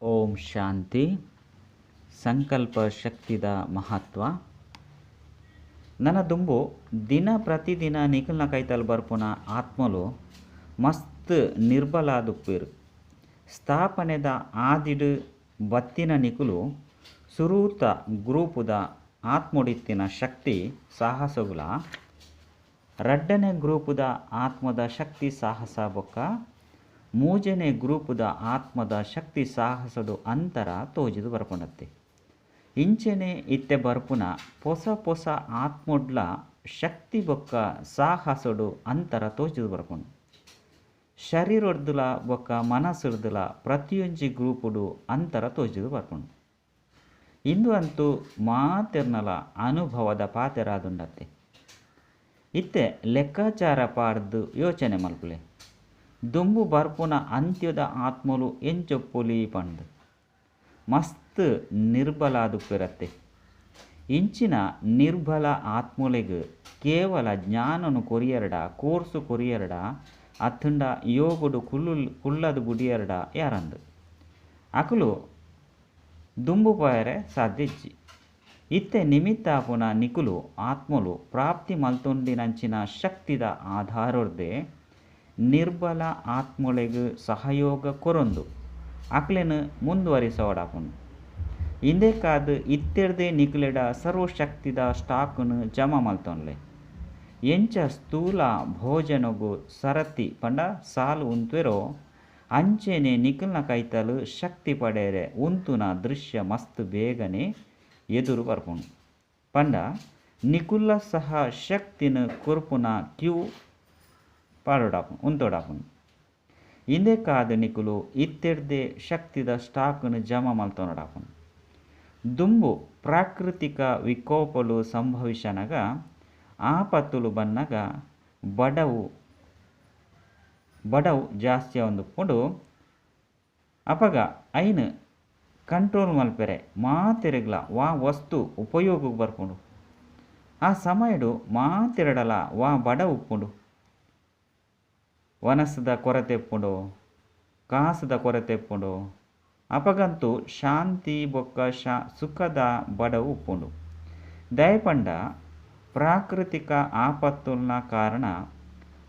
ಓಂ ಶಾಂತಿ. ಸಂಕಲ್ಪ ಶಕ್ತಿದ ಮಹತ್ವ. ನನ ದುಂಬು ದಿನ ಪ್ರತಿದಿನ ನಿಕಲ್ನ ಕೈತಲ್ ಬರ್ಪುನ ಆತ್ಮಲು ಮಸ್ತ್ ನಿರ್ಬಲಾದುಪ್ಪೆರ್. ಸ್ಥಾಪನೆದ ಆದಿಡ್ ಬತ್ತಿನ ನಿಕುಲು ಸುರೂತ ಗ್ರೂಪುದ ಆತ್ಮೊಡಿತ್ತಿನ ಶಕ್ತಿ ಸಾಹಸೊಗುಲ, ರಡ್ಡನೆ ಗ್ರೂಪುದ ಆತ್ಮದ ಶಕ್ತಿ ಸಾಹಸ ಬೊಕ್ಕ ಮೂಜನೆ ಗ್ರೂಪುದ ಆತ್ಮದ ಶಕ್ತಿ ಸಾಹಸೊಡು ಅಂತರ ತೋಜಿದ್ ಬರ್ಪುಂಡತ್ತೆ. ಇಂಚೆನೆ ಇತ್ತೆ ಬರ್ಪುನ ಪೊಸ ಪೊಸ ಆತ್ಮೊಡ್ಲ ಶಕ್ತಿ ಬೊಕ್ಕ ಸಾಹಸೊಡು ಅಂತರ ತೋಜಿದ್ ಬರ್ಪುಂಡು. ಶರೀರೊಡ್ದುಲ ಬೊಕ್ಕ ಮನಸ್ಸುಡ್ದುಲ ಪ್ರತಿಯೊಂಜಿ ಗ್ರೂಪುಡು ಅಂತರ ತೋಜಿದ್ ಬರ್ಪುಂಡು. ಇಂದು ಅಂತೂ ಮಾತೆರ್ನಲ ಅನುಭವದ ಪಾತೆರಾದುಂಡತ್ತೆ. ಇತ್ತೆ ಲೆಕ್ಕಾಚಾರ ಪಾಡ್ದು ಯೋಚನೆ ಮಲ್ಪುಲೆ. ದುಂಬು ಬರ್ಪುನ ಅಂತ್ಯದ ಆತ್ಮಲು ಎಂಚೊಪ್ಪುಲಿ ಪಂದ್ ಮಸ್ತ್ ನಿರ್ಬಲಾದುಪ್ಪೆರತ್ತೆ. ಇಂಚಿನ ನಿರ್ಬಲ ಆತ್ಮೊಲೆಗ್ ಕೇವಲ ಜ್ಞಾನನು ಕೊರಿಯರ್ಡ, ಕೋರ್ಸು ಕೊರಿಯರ್ಡ, ಅತ್ತ್ಂಡ ಯೋಗಡು ಕುಳ್ಳದು ಬುಡಿಯರ್ಡ ಯಾರಂದ್ ಅಕುಲು ದುಂಬು ಪೋಯರೆ ಸಾಧ್ಯ ಇಜ್ಜಿ. ಇತ್ತೆ ನಿಮಿತ್ತಾಪುನ ನಿಕುಲು ಆತ್ಮಲು ಪ್ರಾಪ್ತಿ ಮಲ್ತೊಂಡಿನಂಚಿನ ಶಕ್ತಿದ ಆಧಾರೊರ್ದೆ ನಿರ್ಬಲ ಆತ್ಮೊಲೆಗ್ ಸಹಯೋಗ ಕೊರೊಂದು ಅಕ್ಲೆನ್ ಮುಂದುವರಿಸವಡಾಪುಂಡು. ಇಂದೆಕಾದ್ ಇತ್ತೆರ್ದೆ ನಿಕುಲೆಡ ಸರ್ವಶಕ್ತಿದ ಸ್ಟಾಕ್ನ್ ಜಮಾ ಮಲ್ತೊನ್ಲೆ. ಎಂಚ ಸ್ಥೂಲ ಭೋಜನಗು ಸರತಿ ಪಂಡ ಸಾಲು ಉಂತ್ವೆರೋ ಅಂಚೆನೆ ನಿಕಲ್ನ ಕೈತಲ್ ಶಕ್ತಿ ಪಡೆಯರೆ ಉಂತುನ ದೃಶ್ಯ ಮಸ್ತ್ ಬೇಗನೆ ಎದುರು ಬರ್ಪುಂಡು. ಪಂಡ ನಿಕುಲ್ಲ ಸಹ ಶಕ್ತಿನ ಕೊರ್ಪುನ ಕ್ಯೂ ಪಾಡೋಡಾಪುಂಡು, ಉಂತೋಡಾಪುಂಡು. ಇಂದೆಕಾದ್ ನಿಕುಲು ಇತ್ತೆರ್ದೆ ಶಕ್ತಿದ ಸ್ಟಾಕ್ನ್ ಜಮಾ ಮಲ್ತೊನೊಡಾಪುಂಡು. ದುಂಬು ಪ್ರಾಕೃತಿಕ ವಿಕೋಪಲು ಸಂಭವಿಸನಗ, ಆಪತ್ತುಲು ಬನ್ನಗ ಬಡವು ಬಡವು ಜಾಸ್ತಿ ಆವೊಂದುಪ್ಪುಂಡು. ಅಪಗ ಐನ್ ಕಂಟ್ರೋಲ್ ಮಲ್ಪೆರೆ ಮಾತೆರೆಗ್ಲ ವಾ ವಸ್ತು ಉಪಯೋಗಕ್ಕೆ ಬರ್ಪುಂಡು. ಆ ಸಮಯಡು ಮಾತೆರಡಲ ವಾ ಬಡವು ಉಪ್ಪುಂಡು. ವನಸ್ದ ಕೊರತೆ ಉಪ್ಪುಂಡು, ಕಾಸುದ ಕೊರತೆ ಉಪ್ಪುಂಡು. ಅಪಗಂತೂ ಶಾಂತಿ ಬೊಕ್ಕ ಸುಖದ ಬಡವು ಉಪ್ಪುಂಡು. ದಯಪಂಡ ಪ್ರಾಕೃತಿಕ ಆಪತ್ತುಲ್ನ ಕಾರಣ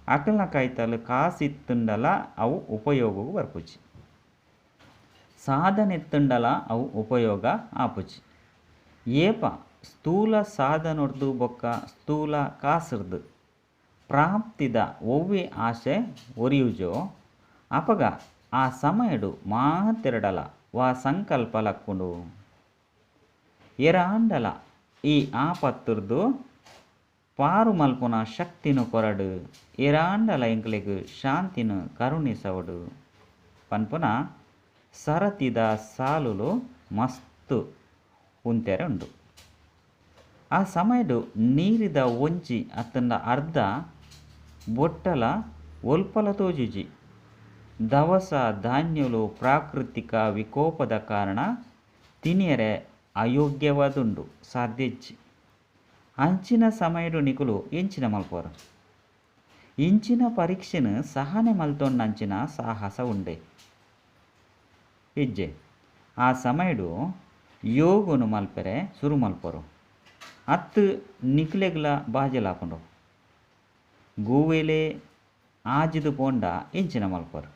ಅಕಲ್ನ ಕೈತಲ್ ಕಾಸಿತ್ತುಂಡಲ ಅವು ಉಪಯೋಗಕ್ಕೆ ಬರ್ಪುಜಿ, ಸಾಧನೆತ್ತುಂಡಲ ಅವು ಉಪಯೋಗ ಆಪುಜಿ. ಏಪ ಸ್ಥೂಲ ಸಾಧನೊರ್ದು ಬೊಕ್ಕ ಸ್ಥೂಲ ಕಾಸುರ್ದು ಪ್ರಾಪ್ತಿದ ಒವ್ವೆ ಆಸೆ ಒರಿಯುಜೋ ಅಪಗ ಆ ಸಮಯಡು ಮಾತೆರಡಲ ವಾ ಸಂಕಲ್ಪ ಲಕ್ಕುಂಡು. ಏರಾಂಡಲ ಈ ಆಪತ್ತುರ್ದು ಪಾರು ಮಲ್ಪುನ ಶಕ್ತಿನು ಕೊರಡು, ಏರಾಂಡಲ ಎಂಕ್ಲೆಗ್ ಶಾಂತಿನ ಕರುಣಿಸವಡು ಪನ್ಪುನ ಸರತಿದ ಸಾಲುಲು ಮಸ್ತ್ ಉಂತೆರೆ ಉಂಡು. ಆ ಸಮಯಡು ನೀರಿದ ಒಂಜಿ ಅತ್ತಂಡ ಅರ್ಧ ಬೊಟ್ಟಲ ಒಲ್ಪಲ ತೋಜುಜಿ. ದವಸ ಧಾನ್ಯಲು ಪ್ರಾಕೃತಿಕ ವಿಕೋಪದ ಕಾರಣ ತಿನಿಯರೆ ಅಯೋಗ್ಯವಾದುಂಡು, ಸಾಧ್ಯ ಇಜ್ಜಿ. ಅಂಚಿನ ಸಮಯಡು ನಿಕುಲು ಎಂಚಿನ ಮಲ್ಪರು. ಇಂಚಿನ ಪರೀಕ್ಷೆನ ಸಹನೆ ಮಲ್ತೊಂಡಂಚಿನ ಸಾಹಸ ಉಂಡೆ ಇಜ್ಜೆ. ಆ ಸಮಯಡು ಯೋಗನು ಮಲ್ಪೆರೆ ಸುರು ಮಲ್ಪರು. ಅತ್ತು ನಿಕ್ಲೆಗ್ಲ ಬಾಜಲಾಪುಂಡು. ಗೂವೆಲೆ ಆಜಿದು ಪೋಂಡ ಎಂಚಿನ ಮಲ್ಪರು.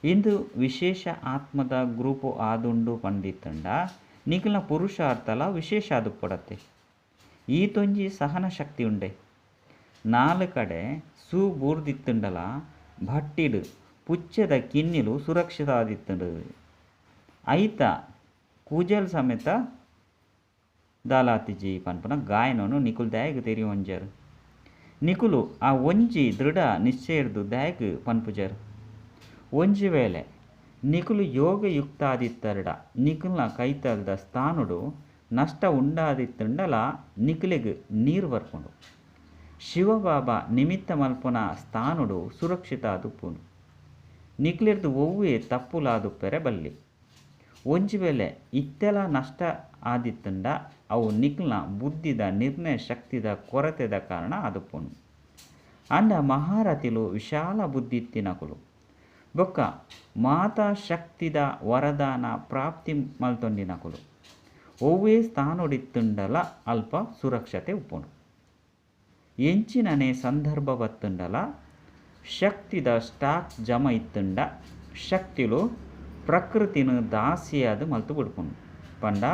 ಇಂದು ವಿಶೇಷ ಆತ್ಮದ ಗ್ರೂಪು ಆದುಂಡು ಪಂಡಿತ್ತಂಡ ನಿಕಲ್ನ ಪುರುಷಾರ್ಥಲ ವಿಶೇಷ ಆದುಪ್ಪಡತ್ತೆ. ಈತೊಂಜಿ ಸಹನ ಶಕ್ತಿ ಉಂಡೆ. ನಾಲ್ ಕಡೆ ಸೂ ಬೂರ್ದಿತ್ತುಂಡಲ ಭಟ್ಟಿಡ್ ಪುಚ್ಚೆದ ಕಿನ್ನಿಲು ಸುರಕ್ಷಿತ ಆದಿತ್ತುಂಡು. ಐತ ಕೂಜಲ್ ಸಮೇತ ದಾಲಾತಿಜಿ ಪನ್ಪುನ ಗಾಯನನು ನಿಕುಲು ದಾಯೆಗ್ ತೆರಿಯೊಂಜರ್. ನಿಕುಲು ಆ ಒಂಜಿ ದೃಢ ನಿಶ್ಚಯರ್ದು ದಾಯೆಗ್ ಪನ್ಪುಜರ್. ಒಂಜಿ ವೇಳೆ ನಿಕುಲು ಯೋಗಯುಕ್ತಾದಿತ್ತರ್ಡ ನಿಕಲ್ನ ಕೈತಲ್ದ ಸ್ಥಾನಡು ನಷ್ಟ ಉಂಡಾದಿತ್ತುಂಡಲ ನಿಕುಲೆಗ್ ನೀರು ಬರ್ಪುಂಡು. ಶಿವಬಾಬಾ ನಿಮಿತ್ತ ಮಲ್ಪುನ ಸ್ಥಾನಡು ಸುರಕ್ಷಿತ ಆದುಪ್ಪುಂಡು. ನಿಕ್ಲೆರ್ದು ಒವ್ವೆ ತಪ್ಪುಲಾದುಪ್ಪೆರೆ ಬಲ್ಲಿ. ಒಂಜಿ ವೇಳೆ ಇತ್ತೆಲ ನಷ್ಟ ಆದಿತ್ತುಂಡ ಅವು ನಿಕ್ಲ್ನ ಬುದ್ಧಿದ ನಿರ್ಣಯ ಶಕ್ತಿದ ಕೊರತೆದ ಕಾರಣ ಆದುಪ್ಪುಂಡು. ಅಂಡ ಮಹಾರಥಿಲು ವಿಶಾಲ ಬುದ್ಧಿ ಇತ್ತಿನಕುಲು ಬೊಕ್ಕ ಮಾತಾ ಶಕ್ತಿದ ವರದಾನ ಪ್ರಾಪ್ತಿ ಮಲ್ತೊಂಡಿನಕುಲು ಒವ್ವೇ ಸ್ಥಾನೊಡಿತ್ತುಂಡಲ ಅಲ್ಪ ಸುರಕ್ಷತೆ ಉಪ್ಪುಂಡು. ಎಂಚಿನನೇ ಸಂದರ್ಭ ಬತ್ತುಂಡಲ ಶಕ್ತಿದ ಸ್ಟಾಕ್ ಜಮ ಇತ್ತುಂಡ ಶಕ್ತಿಲು ಪ್ರಕೃತಿನ ದಾಸಿಯಾದ್ ಮಲ್ತು ಬಿಡ್ಪುಂಡು ಪಂಡ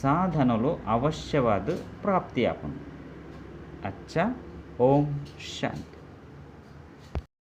ಸಾಧನಲು ಅವಶ್ಯವಾದ ಪ್ರಾಪ್ತಿಯಾಪುಂಡು. ಅಚ್ಚ, ಓಂ ಶಾಂತಿ.